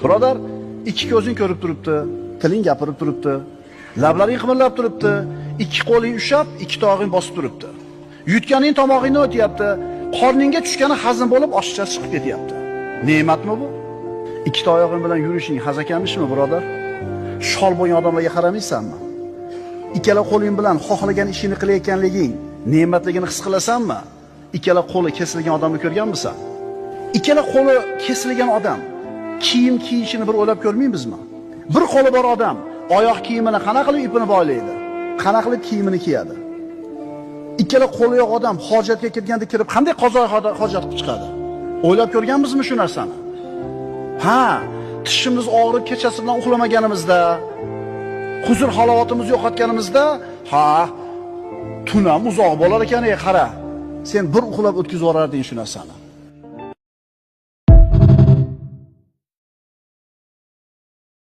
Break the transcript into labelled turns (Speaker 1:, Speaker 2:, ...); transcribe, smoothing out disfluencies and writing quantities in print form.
Speaker 1: Birodar, ikki ko'zing ko'rib turibdi, tiling gapirib turibdi, lablaring qimirlab turibdi, ikki qo'ling ushlab, ikki tog'ing bosib turibdi. Yutganing tomog'ingdan o'tyapti, qorningga tushgani hazm bo'lib oshiqcha chiqib ketyapti. Ne'matmi bu? Ikkita oyog'ing bilan yurishing hazakamishmi, birodar? Shol bo'lgan odamlarga qaramaysanmi? Ikkala qo'ling bilan xohlagan ishini qilayotganliging ne'matligini his qilasanmi? Ikkala qo'li kesilgan odamni ko'rganmisan? Ikkala qo'li kesilgan odam kiyim kiyishini bir o'ylab ko'rmaymizmi? Bir qo'li bor odam oyoq kiyimini qana qilib ipini boylaydi? Qana qilib kiyimini kiyadi? Ikkala qo'li yo'q odam hojatga kirganda kirib qanday qazo hojat qilib chiqadi? O'ylab ko'rganmizmi shu narsani? Ha, tishimiz og'rib kechasi bilan uxlamaganimizda, huzur halovatimizni yo'qotganimizda, ha, tun ham uzoq bo'lar ekan, ey qara. Sen bir uxlab o'tkazib yuborarding shu narsani.